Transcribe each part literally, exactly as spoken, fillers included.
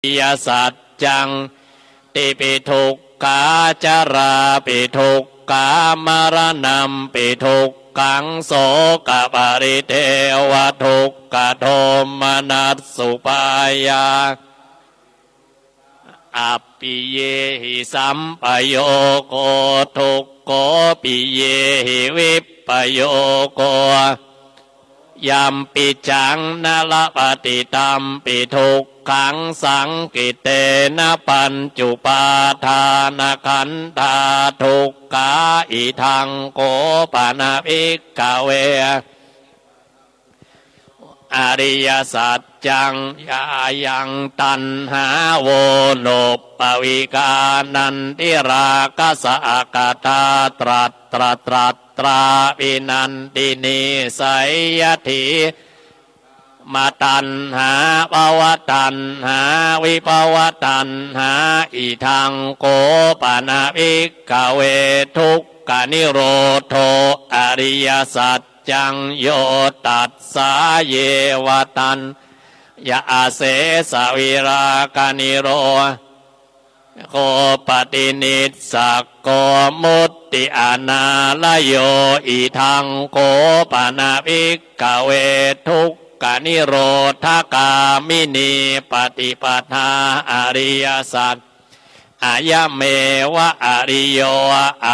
ariyasaccaṃ. Jātipi dukkhā, jarāpi dukkhā, maraṇampi dukkhaṃ, sokaparidevadukkhadomanassupāyā appiyehi sampayogo dukkho, piyehi vippayogo. Yampicchaṃ na labhati tampi dukkhaṃ, saṅkhittena pañcupādānakkhandhā dukkhā. Idaṃ kho pana bhikkhave ariyasaccaṃ, yāyaṃ taṇhā vonobbhavikā nandirāgasa akatā tatra tatra vinandinī, seyyathidaṃ: kāmataṇhā bhavataṇhā vibhavataṇhā. Idaṃ kho pana bhikkhave dukkhanirodho ariyasaccaṃ, yo tassāyeva taṇhāya asesavirāganirodho go paṭinissaggo mutti anālayo. Idaṃ kho pana bhikkhave dukkhanirodhagāminī paṭipadā ariyasaccaṃ, ayameva ariyo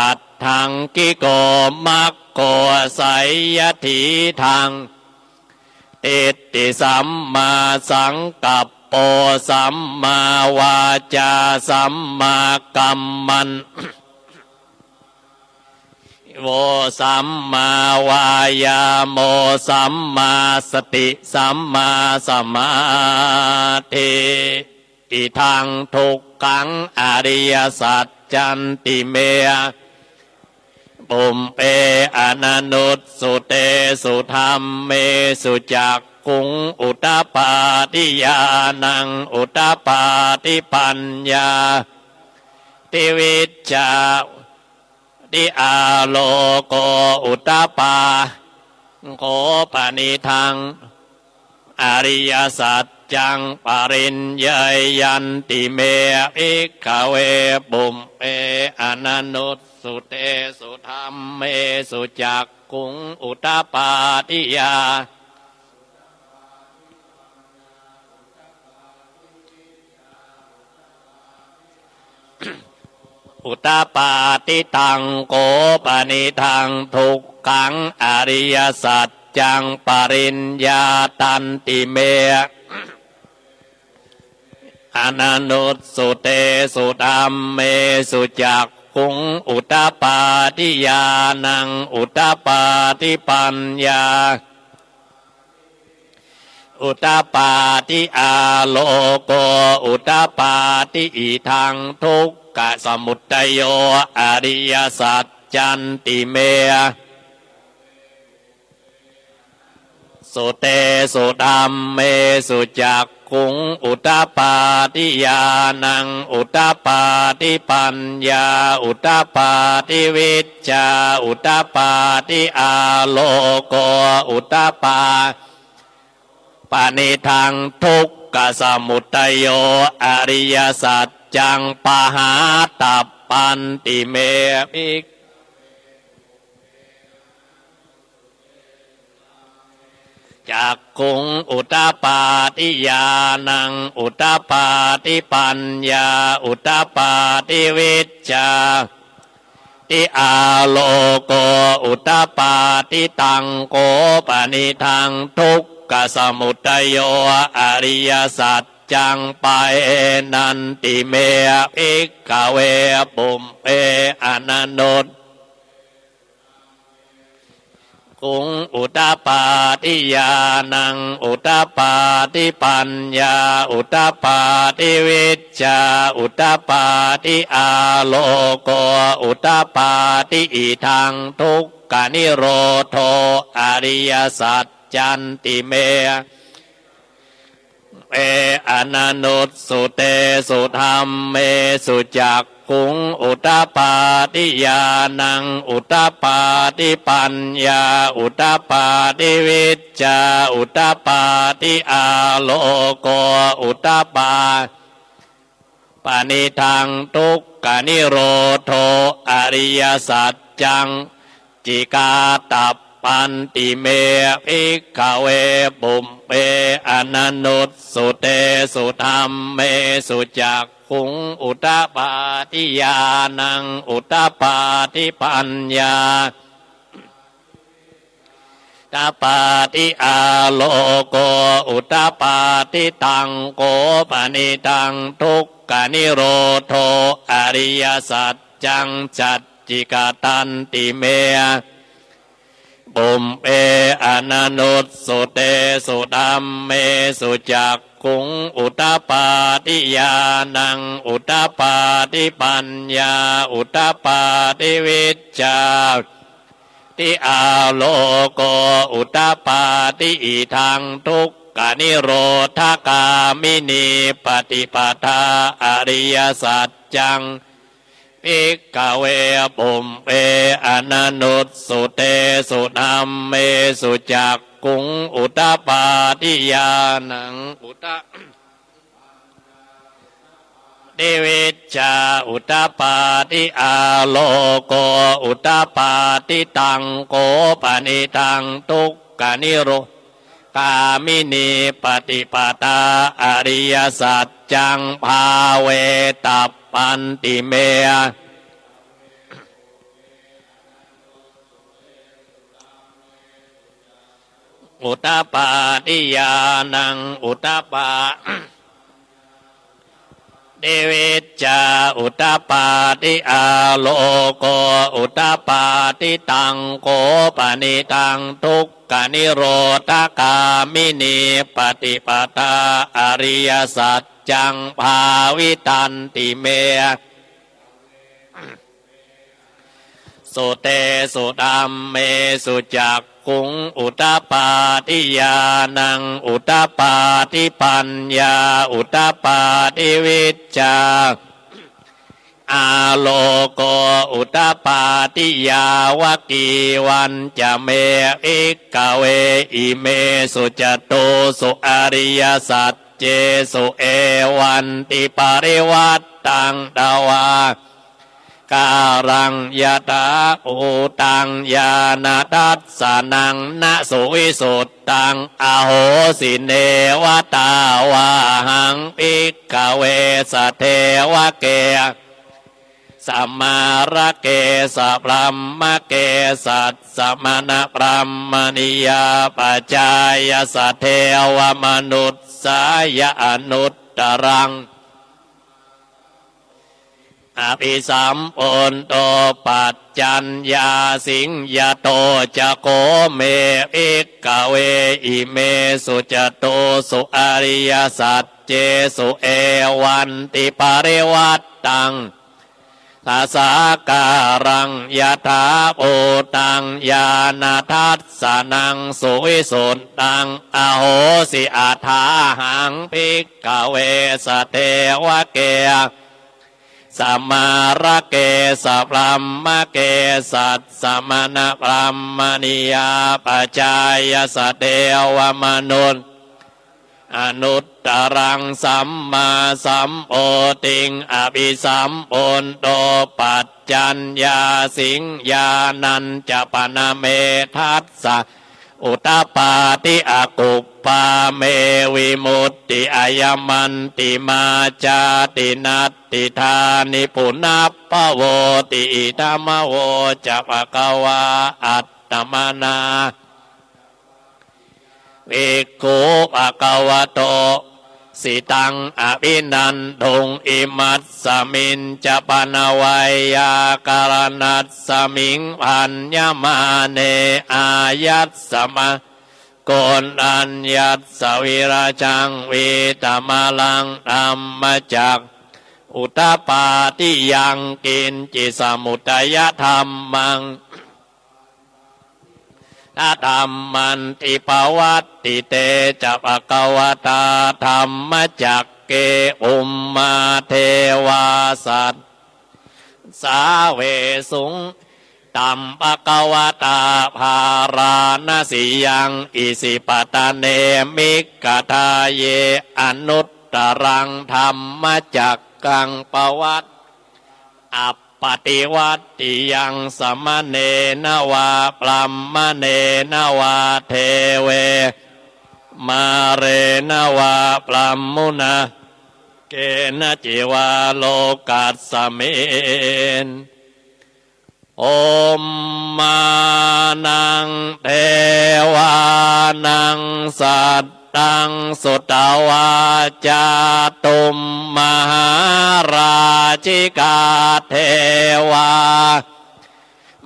aṭṭhaṅgiko maggo, seyyathidaṃ: diṭṭhi sammāsaṅkappo sammāvācā sammākammanto sammāvāyāmo sammāsati sammāsamādhi. Idaṃ dukkhaṃ ariyasaccanti me pubbe ananussutesu dhammesu cakkhuṃ udapādi ñāṇaṃ udapādi paññāti vijjā ti āloko udapā. Kho panidaṃ ariyasaccaṃ pariññeyyanti me bhikkhave pubbe ananussutesu dhammesu cakkhuṃ udapādi ñā udapādi. Taṃ kho panidaṃ dukkhaṃ ariyasaccaṃ pariññātanti me ananussutesu dhammesu cakkhuṃ udapādi ñāṇaṃ udapādi paññā udapādi āloko udapādi. Idaṃ dukkhasamudayo ariyasaccanti me sutesu dhammesu cakkhuṃ udapādi ñāṇaṃ udapādi paññā udapādi vijjā udapādi āloko udapā panidaṃ dukkhasamudayo ariyasaccaṃ pahātabbanti me bhik cakkhuṃ udapādi ñāṇaṃ udapādi paññā udapādi vijjā ti āloko udapādi. Taṃ kho panidaṃ dukkhasamudayo ariyasaccaṃ paenanti me bhikkhave pubbe ananus khuṃ udapādi ñāṇaṃ udapādi paññā udapādi vijjā udapādi āloko udapādi. Idaṃ dukkhanirodho ariyasaccanti me e ananussutesu dhammesu cakkhuṃ udapādi ñāṇaṃ udapādi paññā udapādi vijjā udapādi āloko udapā panidaṃ dukkhanirodho ariyasaccaṃ, cikatabbanti me bhikkhave pubbe ananussutesu dhammesu cakkhuṃ udapādi ñāṇaṃ udapādi paññā udapādi āloko udapādi. Taṃ kho panidaṃ dukkhanirodho ariyasaccaṃ, sacchikatanti me pubbe ananussutesu dhammesu cakkhuṃ udapādi ñāṇaṃ udapādi paññā udapādi vijjā ti āloko udapādi. Idaṃ dukkhanirodhagāminī paṭipadā ariyasaccaṃ, bhikkhave pubbe ananussutesu dhammesu cakkhuṃ udapādi ñāṇaṃ uda- -pādi vijjā udapādi āloko udapādi. Taṃ kho panidaṃ dukkhanirodhagāminī paṭipadā ariyasaccaṃ bhāvetabbanti me udapādi ñāṇaṃ udapādi vijjā udapādi āloko udapādi. Taṃ kho panidaṃ dukkhanirodhagāminī paṭipadā ariyasaccaṃ bhāvitanti me sutesu dhammesu cakkhuṃ udapādi ñāṇaṃ udapādi paññā udapādi vijjā āloko udapādi. Yāvakīvañca me bhikkhave imesu catūsu ariyasaccesu evantiparivaṭṭaṃ dvā kāraṃ yathābhūtaṃ ñāṇadassanaṃ na suvisuttaṃ ahosi. Neva tāvāhaṃ bhikkhave sadevake samārake sabrahmake sassamaṇabrāhmaṇiyā pajāya sadevamanussāya anuttaraṃ abhisambuddho paccaññāsiṃ. Yato ca kho me bhikkhave imesu catūsu ariyasaccesu evantiparivaṭṭaṃ dasākāraṃ yathābhūtaṃ ñāṇadassanaṃ suvisuttaṃ ahosi. Athāhaṃ bhikkhave sadevake samārake sabrahmake sassamaṇabrāhmaṇiyā pajāya sadevamanussāya anuttaraṃ sammāsambodhiṃ abhisambuddho paccaññāsiṃ. Ñāṇañca pana me tassa udapādi akuppā me vimutti ayamantimā jāti natthidāni punabbhavoti. Idamavoca bhagavā. Attamanā bhikkhū bhagavato bhāsitaṃ abhinanduṃ. Imasmiñca pana veyyākaraṇasmiṃ bhaññamāne āyasmato koṇḍaññassa virajaṃ vītamalaṃ dhammacakkhuṃ udapādi yaṅkiñci samudayadhammaṃ dhammanti. Pavattite ca bhagavatā dhammacakke bhummā devā saddamassāvesuṃ. Idampi bhagavatā bārāṇasiyaṃ isipatane migadāye anuttaraṃ dhammacakkaṃ kaṃ pavattiyā appaṭivattiyaṃ samaṇena vā brāhmaṇena vā deve māraṇena vā brahmunā kenaci vā lokasmiṃ. Omānaṃ devānaṃ saddaṃ sutvā cātummahārājikā devā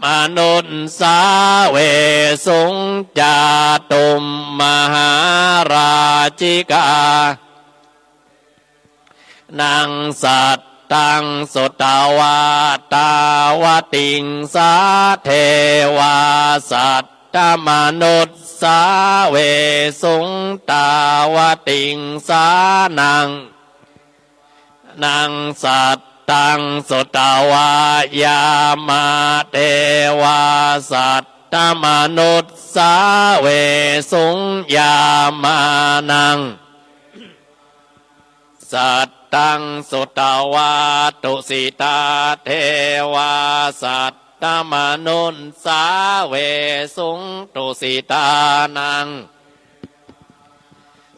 manussāvesuṃ. Cātummahārājikā naṃ saddaṃ sutvā tāvatiṃsā devā saddamanussāvesuṃ. Tāvatiṃsānaṃ naṃ saddaṃ sutvā yāmā devā saddamanussāvesuṃ. Yāmānaṃ saddaṃ sutvā tusitā devā saddamanussāvesuṃ. Tusitānaṃ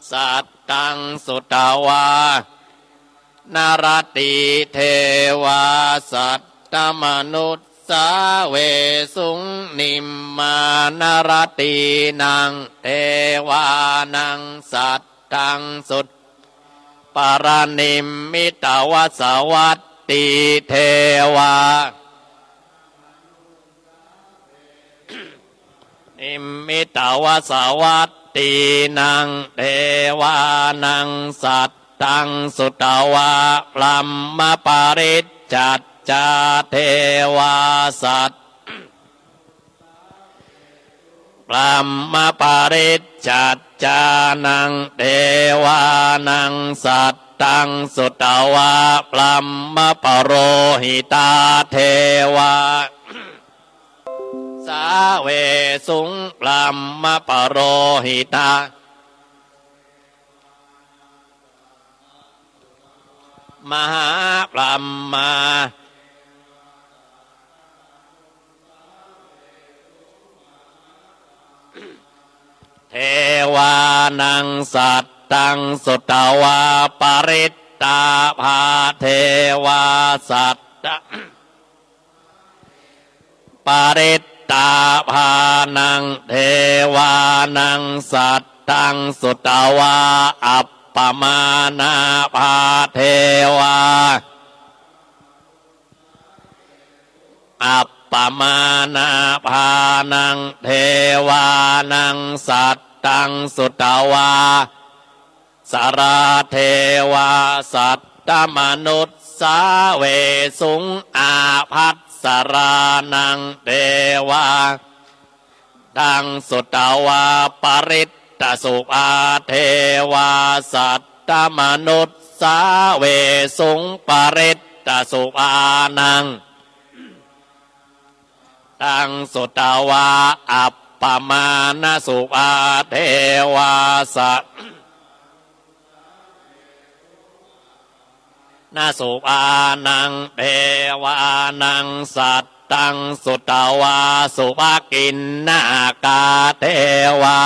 saddaṃ sutvā naratī devā saddamanussāvesuṃ. Nimmānaratīnaṃ devānaṃ saddaṃ sut paranimmitavasavattī devā nimmitavasavattīnaṃ devānaṃ saddaṃ sutvā brahmapārisajjā devā sad brahmapārisajjānaṃ devānaṃ saddaṃ sutvā brahmapurohitā devā sāvesuṃ. Brahmapurohitā mahābrahmā devānaṃ saddaṃ sutvā parittābhā devā sadda parittābhānaṃ devānaṃ saddaṃ sutvā appamāṇābhā devā appamāṇābhānaṃ devānaṃ saddaṃ sutvā ābhassarā devā saddamanussāvesuṃ. Ābhassarānaṃ devā saddaṃ sutvā parittasubhā devā saddamanussāvesuṃ. Parittasubhānaṃ saddaṃ sutvā appamāṇasubhā devā sa nasubhānaṃ devānaṃ saddaṃ sutvā subhakiṇhakā devā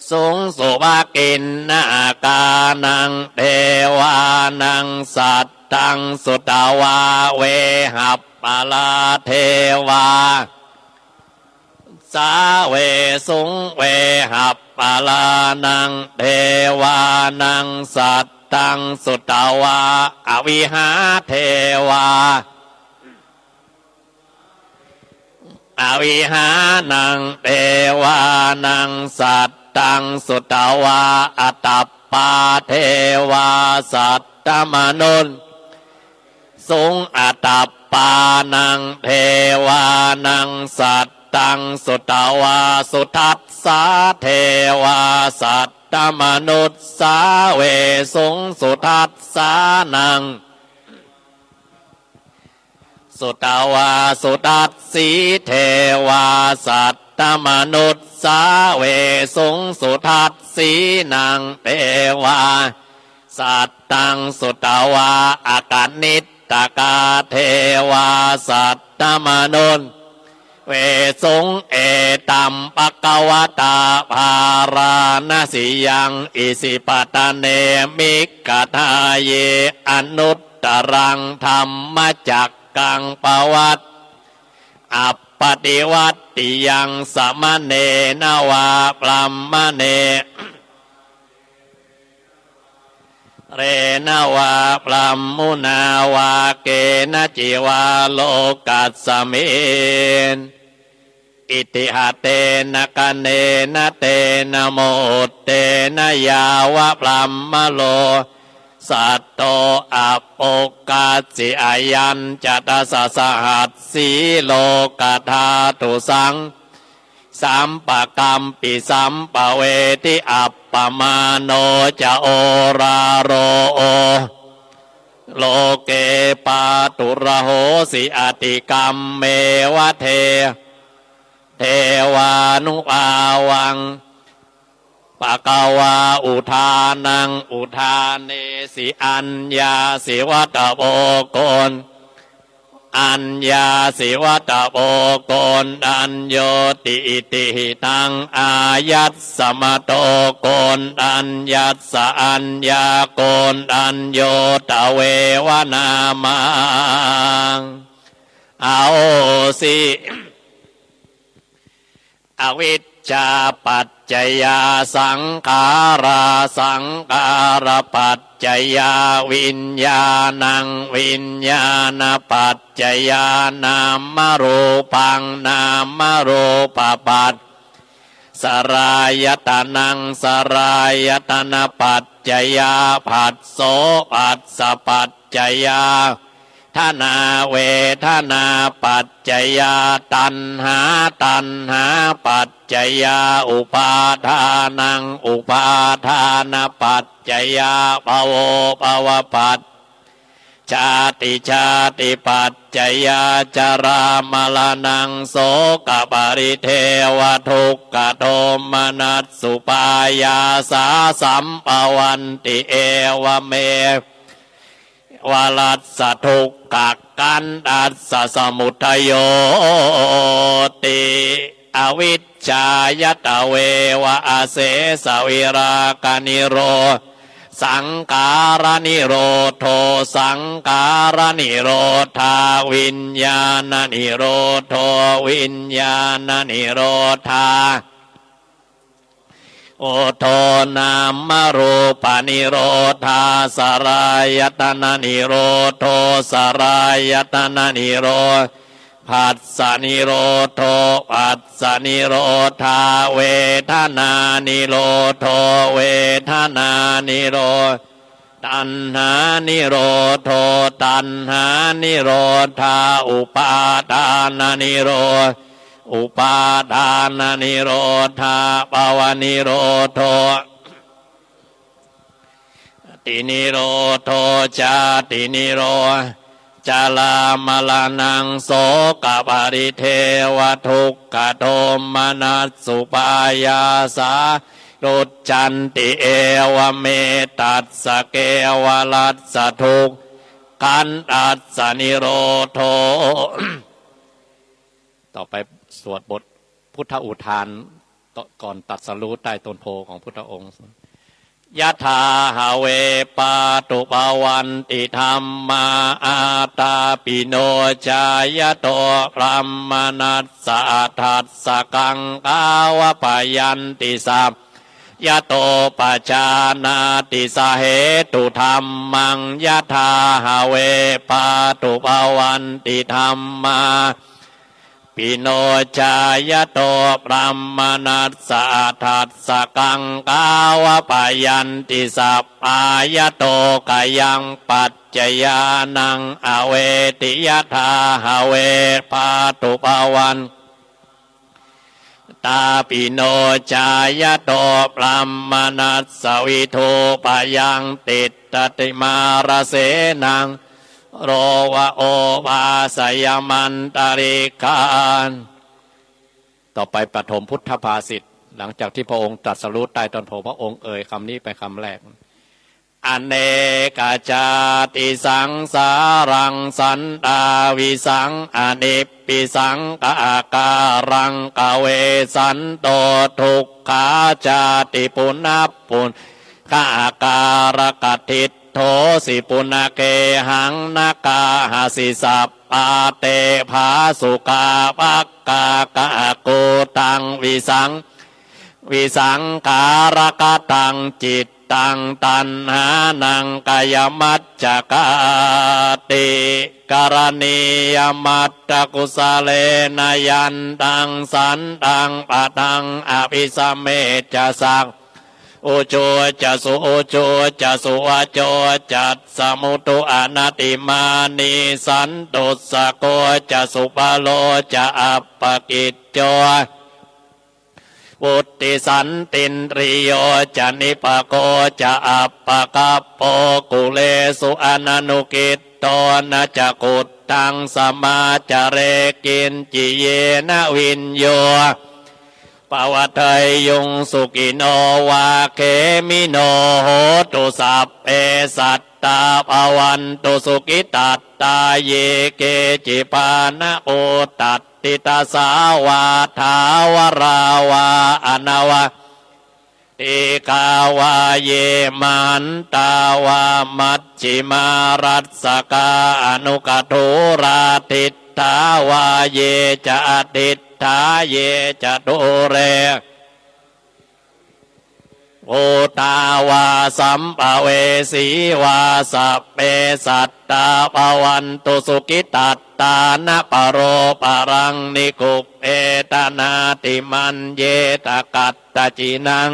suṃ. Subhakiṇhakānaṃ devānaṃ saddaṃ sutvā vehapphalā devā sāvesuṃ. Vehapphalānaṃ devānaṃ saddaṃ sutvā avihā devā avihānaṃ devānaṃ saddaṃ sutvā atappā devā saddamanussāvesuṃ. Atappānaṃ devānaṃ saddaṃ sutvā sudassā devā saddamanussāvesuṃ. Sudassānaṃ sutvā sudassī devā saddamanussāvesuṃ. Sudassīnaṃ devānaṃ Saddaṃ sutvā akaniṭṭhakā devā saddamanussāvesuṃ: Etaṃ bhagavatā bārāṇasiyaṃ isipatane migadāye anuttaraṃ dhammacakkaṃ pavattitaṃ appaṭivattiyaṃ samaṇena vā brāhmaṇe rena vā brahmunā vā kenaci vā lokasmiṃ. Itiha tena khaṇena tena muhuttena yāva brahmalokā saddo abbhuggacchi. Ayañca dasasahassī lokadhātu saṃ sampakampi sampavedhi. Appamāṇo ca oḷāro oḷāro loke pāturahosi atikkammeva de devānubhāvaṃ. Bhagavā udānaṃ udānesi: Aññāsi vata bho ko aññāsi vata bho koṇḍaññoti. Itihidaṃ āyasmato koṇḍaññassa aññākoṇḍañño tveva nāmaṃ ahosi. Avijjāpaccayā saṅkhārā, saṅkhārapaccayā viññāṇaṃ, viññāṇapaccayā nāmarūpaṃ, nāmarūpapaccayā saḷāyatanaṃ, saḷāyatanapaccayā phasso, phassapaccayā vedanā, vedanāpaccayā taṇhā, taṇhāpaccayā upādānaṃ, upādānapaccayā bhavo, bhavapaccayā jāti, jātipaccayā jarāmaraṇaṃ sokaparidevadukkhadomanassupāyāsā sambhavanti. Evameva dukkharogabhayaṃ dukkhadomanassupāyāsā samudayo oti. Avijjāya tveva asesavirāganirodho saṅkhāranirodho, saṅkhāranirodhā viññāṇanirodho, viññāṇanirodhā nirodho nāmarūpanirodhā saḷāyatananirodho, saḷāyatananirodhā phassanirodho, phassanirodhā vedanānirodho, vedanānirodhā taṇhānirodho, taṇhānirodhā upādānanirodho, upādānanirodhā bhavanirodho, jātinirodho, jātinirodhā jarāmaraṇaṃ sokaparidevadukkhadomanassupāyāsā nirujjhanti. Evametattha kevalassa dukkhakkhandhassa nirodho. ต่อไปสวดบทพุทธอุทานก่อนตรัสรู้ใต้ต้นโพของพุทธองค์ Yathā have pātubhavanti dhammā ātāpino cāyato brāhmaṇassa athassa kaṅkhāvappayanti sabbaṃ yato pajānāti sahetu dhammaṃ. Yathā have pātubhavanti dhammā ātāpino cāyato brāhmaṇassa athassa kaṅkhāvappayanti sabbā yato khayaṃ paccayānaṃ aveti. Yathā have pātubhavanti ātāpino cāyato brāhmaṇassa vidhūpayaṃ tiṭṭhati mārasenaṃ naro va obhāsayamantalikkhaṃ. ต่อไปปฐมพุทธภาษิต หลังจากที่พระองค์ตรัสรู้ใต้ต้นโพ พระองค์เอ่ยคำนี้เป็นคำแรก anekajātisaṃsāraṃ santāvisaṃ anibbisaṃ ka akāraṃ kavesanto dukkhā jāti punappuṇ ka akārakadiṭṭhosi punagehaṃ nakahhasi sabbā te phāsukā pakkā ka akūtaṃ visaṃ visaṅkhārakataṃ cittaṃ taṇhānaṃ khayamajjhagāti. Karaṇīyamatthakusalena yantaṃ santaṃ padaṃ abhisamecca sakku ujū ca suhujū ca suvaco cassa mudu anatimānī santussako ca subharo ca appakicco vuḍḍhisantindriyo ca nipako ca appagabbho kulesu ananugiddho na ca khuddaṃ samācare kiñci yena viññū pavadeyyuṃ. Sukhino vā khemino hontu sabbe sattā bhavantu sukhitattā. Ye keci pāṇabhūtatthi tasā vā thāvarā vā anava dīghā vā ye mahantā vā majjhimā rassakā aṇukathūlā diṭṭhā vā ye ca adiṭṭhā ye ca dūre bhūtā vā sambhavesī vā sabbe sattā bhavantu sukhitattā. Na paro paraṃ nikubbetha nātimaññetha katthaci naṃ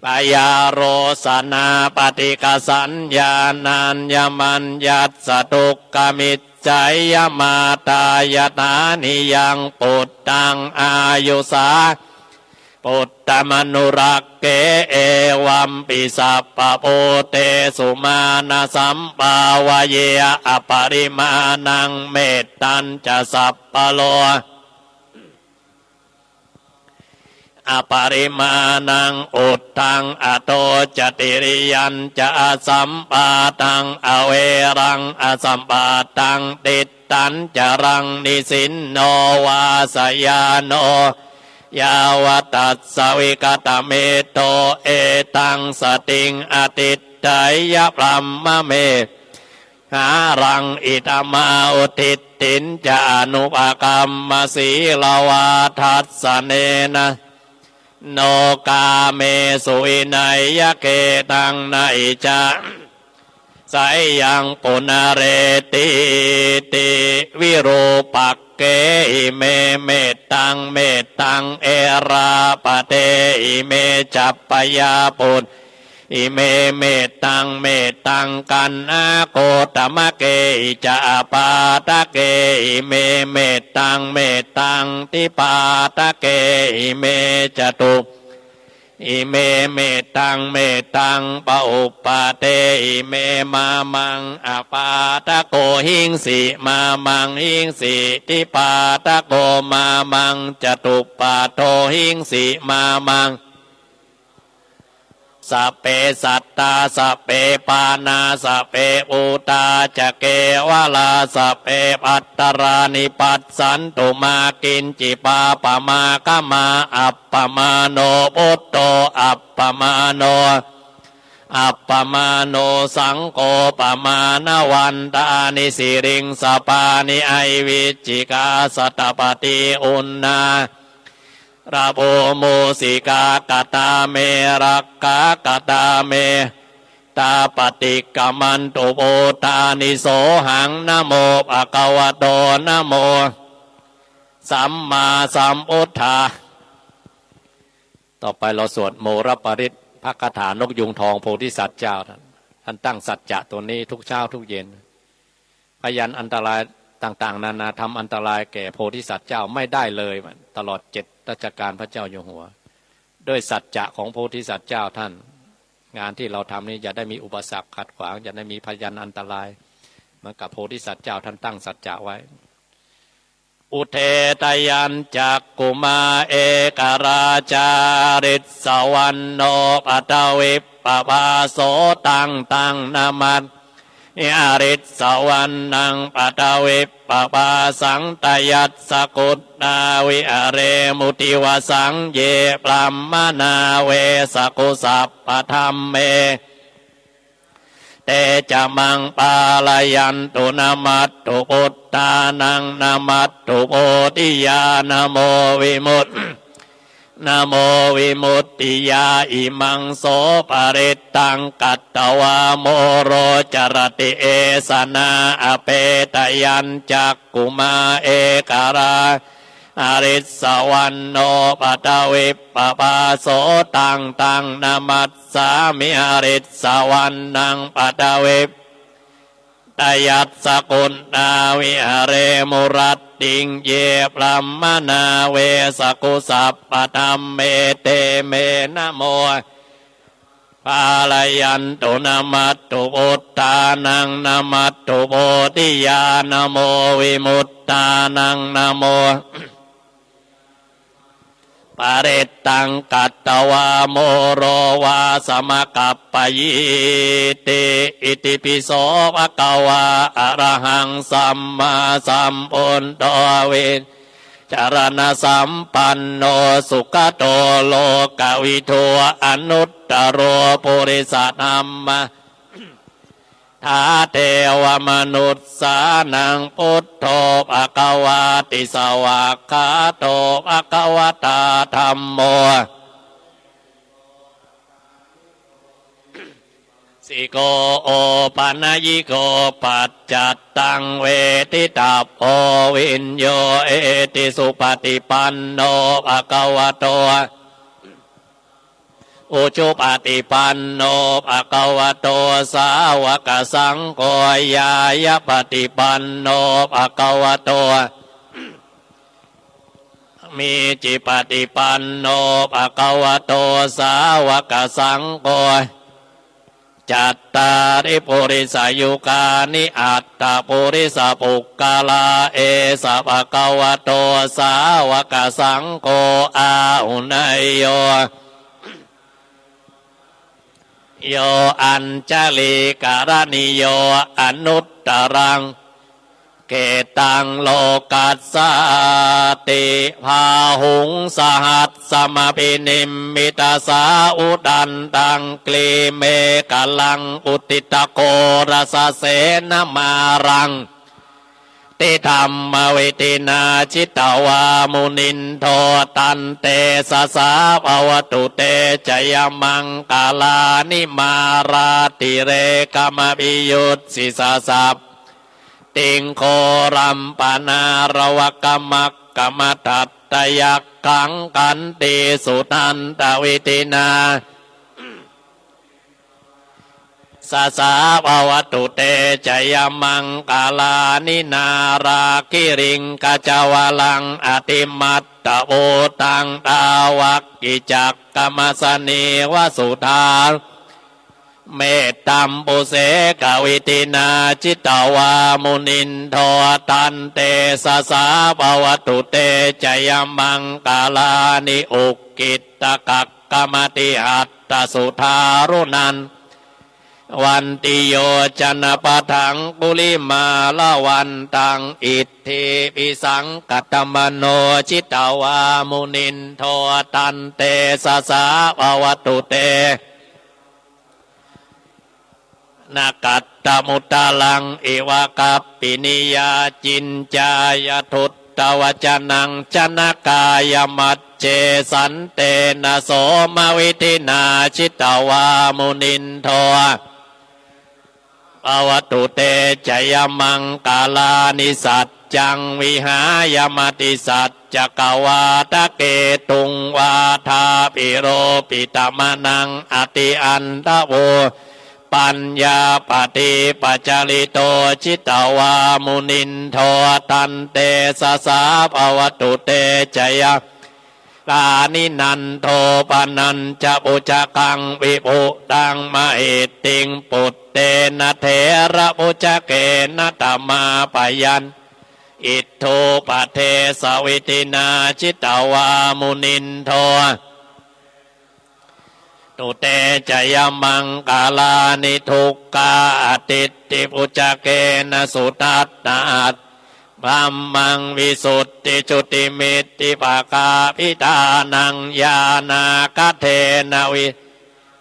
byārosanā paṭighasaññā nāññamaññassa dukkhami jjeyya. Mātā yathā niyaṃ puttaṃ āyusā puttamanurakkhe evampi sabbabhūtesu mānasambhāvaye aparimāṇaṃ mettañca sabbalo aparimāṇaṃ uddhaṃ adho ca tiriyañca asambādhaṃ averaṃ asapattaṃ tiṭṭhañcaraṃ nisinno vā sayāno yāva tassa vigatamiddho etaṃ satiṃ adhiṭṭheyya brahmame hāraṃ idhamāhu diṭṭhiñca anupagamma sīlavā dassanena no kāmesu vineyya gedhaṃ na hi ca seyyaṃ punaretīti. Virūpakkhe ime mettaṃ mettaṃ erāpate ime ca byāpud ime mettaṃ mettaṃ kaṇhāgodamake ca apādake ime mettaṃ mettaṃ dipādake ime catu ime mettaṃ mettaṃ pauppade ime mā maṃ apādako hiṃsi mā maṃ hiṃsi dipādako mā maṃ catupādo hiṃsi mā maṃ sabbe sattā sabbe pāṇā sabbe bhūtā ca kevalā sabbe bhadrāni passantu mā kiñci pāpamāgamā. Appamāṇo buddho appamāṇo appamāṇo saṅgho pamāṇavantāni siriṃsapāni ahi vicchikā satapadī uṇṇā ravū mūsikā katā me rakkhā katā me tā paṭikkamantu bhūtāni. Sohaṃ namo bhagavato namo sammāsambuddhā. ต่อไปเราสวดโมรปริตรพระคาถานกยูงทองโพธิสัตว์เจ้าท่านท่านตั้งสัจจะตัวนี้ทุกเช้าทุกเย็น พยันอันตรายต่างๆ นานาทำอันตรายแก่โพธิสัตว์เจ้าไม่ได้เลย ตลอดเจ็ดรัชกาลพระเจ้าอยู่หัว ด้วยสัจจะของโพธิสัตว์เจ้าท่าน งานที่เราทำนี้อย่าได้มีอุปสรรคขัดขวาง อย่าได้มีพยันอันตราย เหมือนกับโพธิสัตว์เจ้าท่านตั้งสัจจะไว้ Udetayañcakkhumā ekarājā arissavaṇṇo paṭhavippabhāso taṃ taṃ namassāmi arissavaṇṇaṃ paṭhavippabhāsaṃ. Tayassu guṇā viharemu divasaṃ ye brāhmaṇā vesaku sabbadhamme te ca maṃ pālayantu. Namatthu buddhānaṃ namatthu bodhiyā namo vimut namo vimuttiyā. Imaṃ so parittaṃ katvā moro carati esanā. Apetayañcakkhumā ekarā arissavaṇṇo paṭhavippabhāso taṃ taṃ namassāmi arissavaṇṇaṃ paṭhavippabhāsaṃ. Tayassu guṇā viharemu rattiṃ ye brāhmaṇā vesaku sabbadhamme te me namo pālayantu. Namatthu buddhānaṃ namatthu bodhiyā namo vimuttānaṃ namo parittaṃ katvā moro vāsamakappayīti. Itipi so bhagavā arahaṃ sammāsambuddho vijjācaraṇasampanno sugato lokavidū anuttaro purisadamma ddhā devamanussānaṃ buddho bhagavāti. Svākkhāto bhagavatā dhammo siko opanayiko paccattaṃ veditabbo viññūhīti. Supaṭipanno bhagavato ujupaṭipanno bhagavato sāvakasaṅgho ñāyapaṭipanno bhagavato sāmīcipaṭipanno bhagavato sāvakasaṅgho cattāri purisayugāni aṭṭha purisapuggalā esa bhagavato sāvakasaṅgho āhuneyyo yo añjalikaraṇīyo anuttaraṃ gedhaṃ lokassāti. Bāhuṃ sahassamabhinimmitasāvudhantaṃ girimekhalaṃ uditaghorasasenamāraṃ atimattabhītiyo jitavā munindo tantejasā bhavatu te jayamaṅgalāni. Mārātirekamabhiyujjhitasabbarattiṃ ghorampanāḷavakamakkhamathaddhayakkhaṃ khantīsudantavidhinā sā bhavatu te jayamaṅgalāni. Nāḷāgiriṃ gajavaraṃ atimattabhūtaṃ dāvaggicakkamasanīva sudāruṇ mettambusekavidhinā jitavā munindo tantejasā bhavatu te jayamaṅgalāni. Ukkhittakhaggamatihatthasudāruṇantaṃ dhāvantiyojanapathaṅgulimālavantaṃ iddhībhisaṅkhatamano jitavā munindo tantejasā bhavatu te nakaṭṭhamudaraṃ iva gabbhinīyā ciñcāya duṭṭhavacanaṃ janakāyamajjhe santena somavidhinā jitavā munindo bhavatu te jayamaṅgalāni. Saccaṃ vihāya matisaccakavādaketuṃ vādābhiropitamanaṃ atiandhabhūtaṃ paññāpadīpajalito jitavā munindo tantejasā bhavatu te jayamaṅgalāni. Nandopanandabhujagaṃ vibudhaṃ mahiddhiṃ puttena therabhujagena damāpayanto iddhūpadesavidhinā jitavā munindo, tu te jayamaṅgalāni. Duggāhadiṭṭhibhujagena sudaṭṭhahatthaṃ, brahmaṃ visuddhijutimiddhibakābhidhānaṃ, ñāṇāgadena vi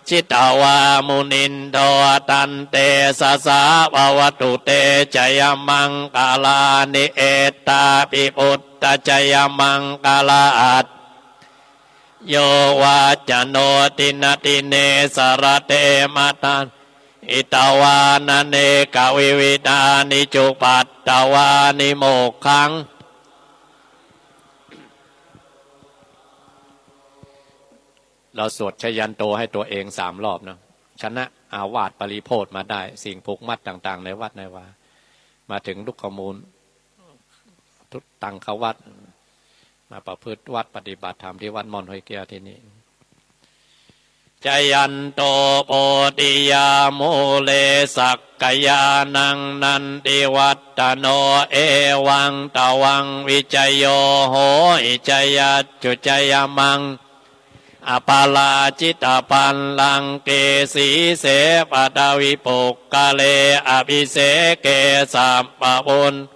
jitavā munindo, tantejasā bhavatu te jayamaṅgalāni. Etāpi buddhajayamaṅgalaaṭṭhā, yo vācano dinadine sarate matandī, hitvānanekavividhāni cupaddavāni, mokkhaṃ เราสวดชยันโตให้ตัวเองสามรอบนะ ชนะอาวาสปริโภทมาได้ สิ่งผูกมัดต่างๆ ในวัดในวา มาถึงลุกขมูล ทุตตังควัตร มาประพฤติวัดปฏิบัติธรรมที่วัดม่อนห้วยแก้วที่นี่ Jayanto bodhiyā mūle sakyānaṃ nandivaḍḍhano, evaṃ tvaṃ vijayo hohi jayassu jayamaṅ aparājitapallaṅke, sīse paṭhavipokkhare abhiseke sabbabuddhā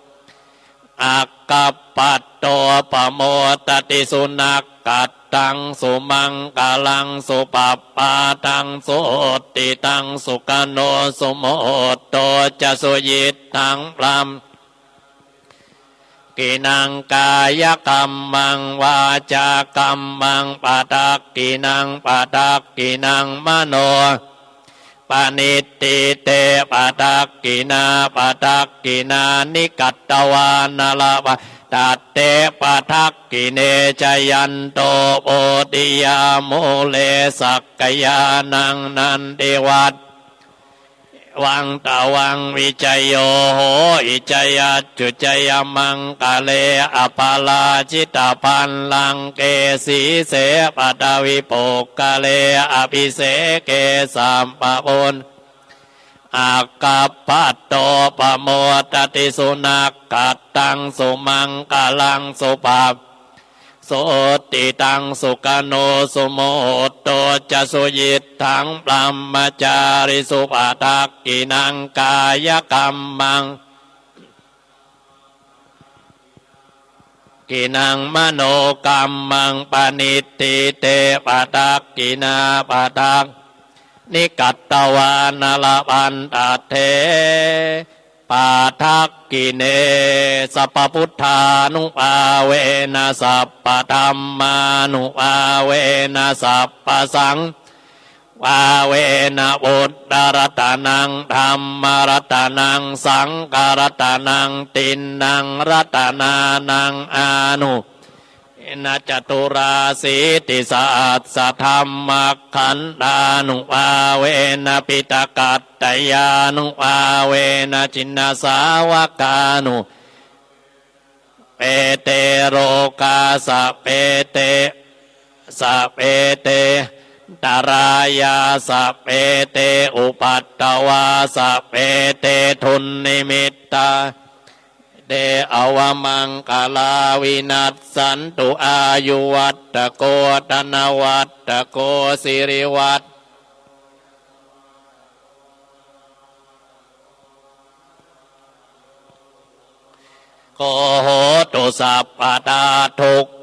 aggappatto pamodati. Sunakkhattaṃ sumaṅgalaṃ supabhātaṃ suhuṭṭhitaṃ sukhaṇo sumuhutto ca suyiṭṭhaṃ brahma dakkhiṇaṃ kāyakammaṃ vācākammaṃ padakkhiṇaṃ padakkhiṇaṃ mano paṇidhī te padakkhiṇā padakkhiṇāni katvāna labhantatthe padakkhiṇe. Jayanto bodhiyā mūle sakyānaṃ nandivaḍḍhano, evaṃ tvaṃ vijayo hohi jayassu jayamaṅgale, aparājitapallaṅke sīse paṭhavipokkhare abhiseke sabbabuddhānaṃ aggappatto pamodati. Sunakkhattaṃ sumaṅgalaṃ supabhātaṃ suhuṭṭhitaṃ sukhaṇo sumuhutto ca suyiṭṭhaṃ brahmacārisu padakkhiṇaṃ kāyakammaṃ padakkhiṇaṃ manokammaṃ paṇidhī te padakkhiṇā padakkhiṇāni katvāna labhantatthe padakkhiṇe. Sabbabuddhānubhāvena sabbadhammānubhāvena sabbasaṅghānubhāvena buddharatanaṃ dhammaratanaṃ saṅgharatanaṃ tiṇṇaṃ ratanānaṃ ānubhāvena caturāsītisahassadhammakkhandhānubhāvena piṭakattayānubhāvena jinasāvakānubhāvena pete rogā sabbe te sabbe te antarāyā sabbe te upaddavā sabbe te dunnimittā te avamaṅgalā vinassantu. Āyuvaḍḍhako dhanavaḍḍhako sirivaḍḍhako hotu sabbadā. Dukkhā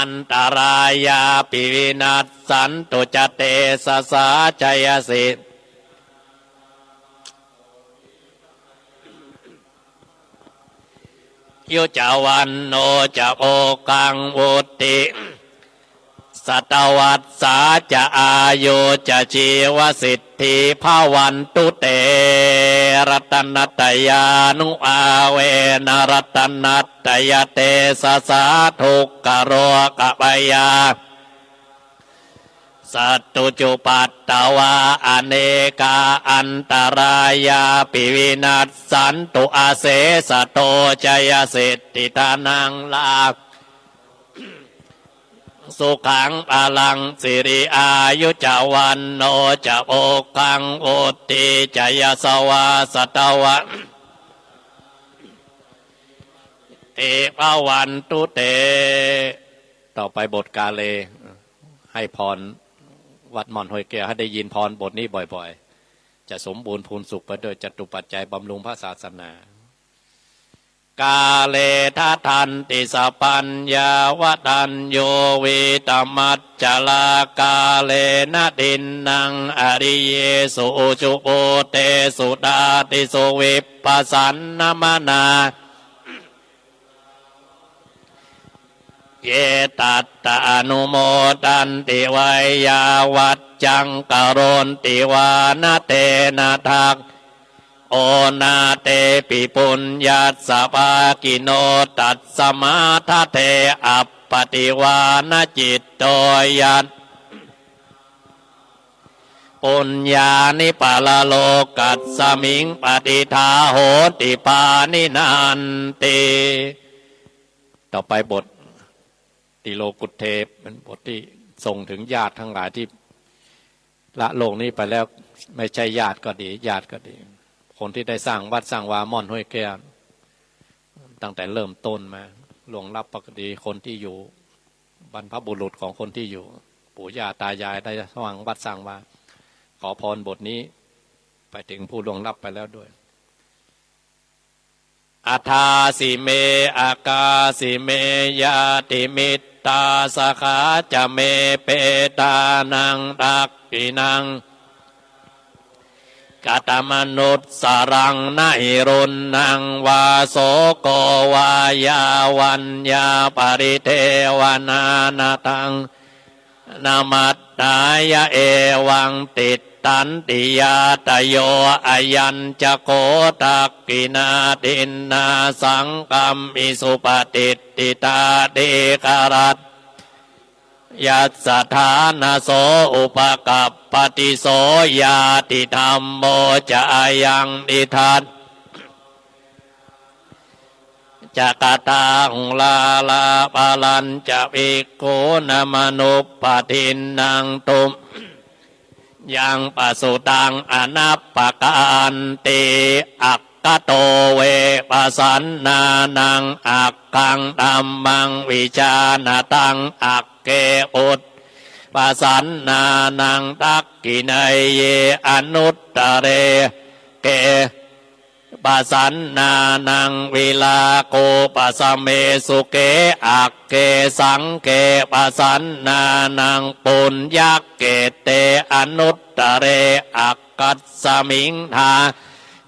antarāyāpi vinassantu ca tejasā. Jayasiddhi āyu ca vaṇṇo ca bhogaṃ vuḍḍhī satavassā ca āyū ca jīvasiddhī bhavantu te. Ratanattayānubhāvena ratanattayatejasā dukkharogabhayā sattu cupaddavā anekā antarāyāpi vinassantu asesato. Jayasiddhi dhanaṃ lābhaṃ sukhaṃ balaṃ siri āyu ca vaṇṇo ca bhogaṃ vuḍḍhī ca yasavā satavassā ti bhavantu te. ต่อไปบทกาเล ให้พรวัดม่อนห้วยแก้ว ให้ได้ยินพรบทนี้บ่อยๆ จะสมบูรณ์พูนสุขไปด้วยจตุปัจจัยบำรุงพระศาสนา Kāle dadanti sapaññā vadaññū vītamaccharā, kālena dinnaṃ ariyesu ujubhūtesu tādisu vippasannamanā ye tattha anumodanti veyyāvaccaṃ karonti vā na te na dakkhaṃ o na tepi puññassa bhāgino. Tasmā dade appaṭivānacitto yattha puññāni paralokasmiṃ patiṭṭhā honti pāṇinanti. ต่อไปบทติโลกุตเท เป็นบทที่ส่งถึงญาติทั้งหลายที่ละโลกนี้ไปแล้ว ไม่ใช่ญาติก็ดี ญาติก็ดี คนที่ได้สร้างวัดสร้างวาม่อนห้วยแก้ว ตั้งแต่เริ่มต้นมา ล่วงลับไปก็ดี คนที่อยู่ บรรพบุรุษของคนที่อยู่ ปู่ย่าตายายได้สร้างวัดสร้างวา ขอพรบทนี้ไปถึงผู้ล่วงลับไปแล้วด้วย Adāsi me akāsi me ñātimittā sakhā ca me, petānaṃ dakkhiṇaṃ katamanussaraṃ. Na hi ruṇṇaṃ vā soko vā yā vaññā paridevanā, na taṃ namatthāya evaṃ tiṭṭhanti ñātayo. Ayañca kho dakkhiṇā dinnā saṅghamhi supatiṭṭhitā, dīgharattaṃ yassa ṭhānaso upakappati, so ñātidhammo ca ayaṃ nidassanaṃ ca katā uḷārā. Balañca bhikkhūnamanuppadinnaṃ tumhehi yaṃ pasutaṃ anappakakanti, aggato ve pasannānaṃ aggaṃ dhammaṃ vijānataṃ, agge buddhe pasannānaṃ dakkhiṇeyye anuttare, agge pasannānaṃ virāgūpasame sukhe, agge saṅghe pasannānaṃ puññakkhette anuttare, aggasmiṃ ṭhāne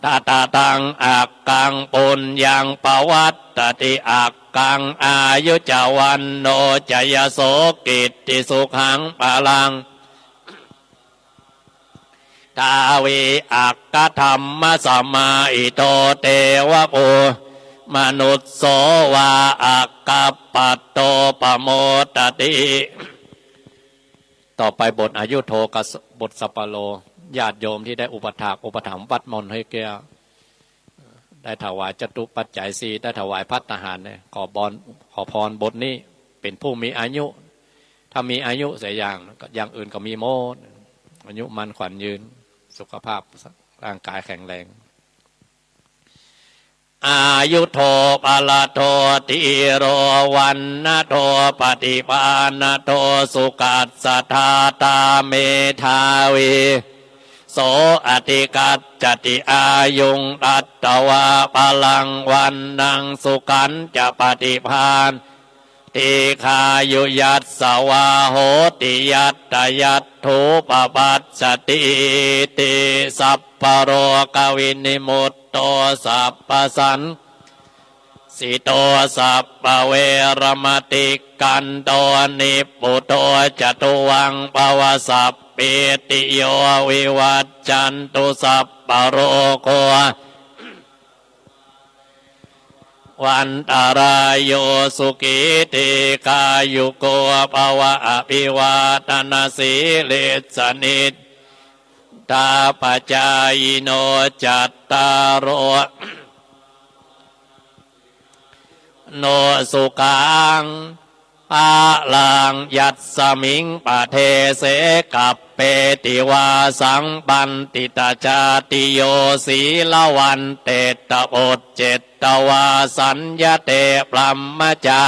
dadataṃ aggaṃ puññaṃ pavaḍḍhati, aggaṃ āyu ca vaṇṇo ca yaso kitti sukhaṃ balaṃ. Dāvī aggadhammasamāhito devabhū manusso vā aggappatto pamodati. ต่อไปบทอายุโทกับส- บทสัปปะโล ญาติโยมที่ได้อุปถากอุปถัมภ์วัดม่อนห้วยแก้ว ได้ถวายจตุปัจจัยสี่ ได้ถวายภัตตาหารเนี่ย ขอบอน- ขอพรบทนี้ เป็นผู้มีอายุ ถ้ามีอายุเสียอย่างก็อย่างอื่นก็มีหมด อายุมั่นขวัญยืน สุขภาพร่างกายแข็งแรง Āyudo balado dhīro vaṇṇado paṭibhāṇado, sukhassa dātā medhāvī so adhigacchati, āyuṃ datvā balaṃ vaṇṇaṃ sukhañca paṭibhāṇ dīghāyu yasavā hoti yattha yatthūpapajjatīti. Sabbarogavinimutto sabbasaṅ- sito sabbaveramatikkanto nibbuto ca tuvaṃ bhava, sabbītiyo vivajjantu sabbarogo vantarāyo sukhī dīghāyuko bhava. Abhivādanasīlissa nicchidāpacāyino cattāro no sukhaṃ balaṃ yasmiṃ padese kappeti vāsaṃ paṇḍitajātiyo sīlavantettha vuccettha vāsaññathe brahmacā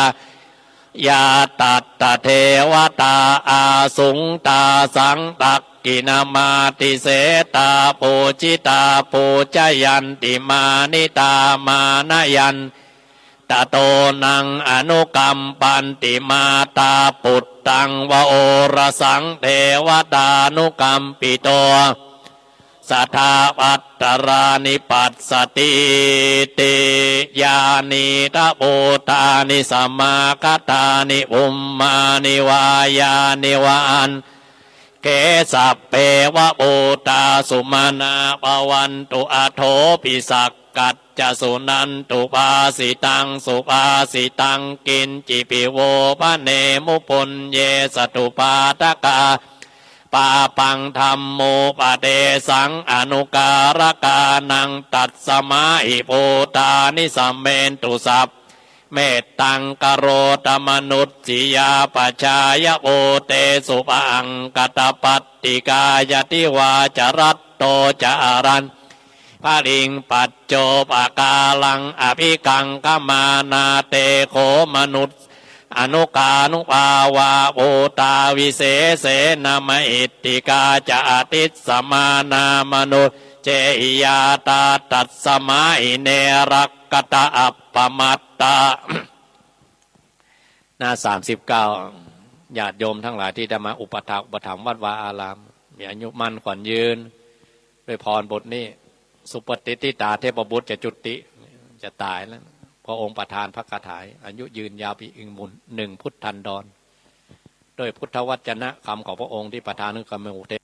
yā tattha devatā āsuṃ tāsaṃ dakkhiṇamādise tā pūjitā pūjayanti mānitā mānayanti tato naṃ anukampanti mātā puttaṃ va orasaṃ devatānukampito sadā vattarāni passatī ti. Yānīdha bhūtāni samāgatāni bhummāni vā yāni va ante sabbeva bhūtā sumanā bhavantu athopi sakkacca suṇantu bhāsitaṃ subhāsitaṃ kiñcipi vo bhaṇemu puññe satupādakā pāpaṃ dhammūpadesaṃ anukārakānaṃ tasmā hi bhūtā nisamentu sabbe mettaṃ karotha manussiyā pajāya bhūtesu pahaṅkatapaṭṭhikāya divā ca ratto ca araṇ baliṃ paccopakāraṃ abhikaṅkhamānā te kho manussā anugānubhāvā bhūtā visesena mahiddhikā ca adissamānā manussehi ñātā tasmā hi ne rakkhatha appamattā. หน้าสามสิบเก้า ญาติโยมทั้งหลายที่ได้มาอุปถากอุปถัมภ์วัดวาอาราม มีอายุมั่นขวัญยืน ด้วยพรบทนี้ สุปฏิทิตาเทพบุตรจะจุติ จะตายแล้ว พระองค์ประทานพระคาถา อายุยืนยาวไปอีกหนึ่งพุทธันดร ด้วยพุทธวจนะคำของพระองค์ที่ประทานขึ้นกับหมู่เทพ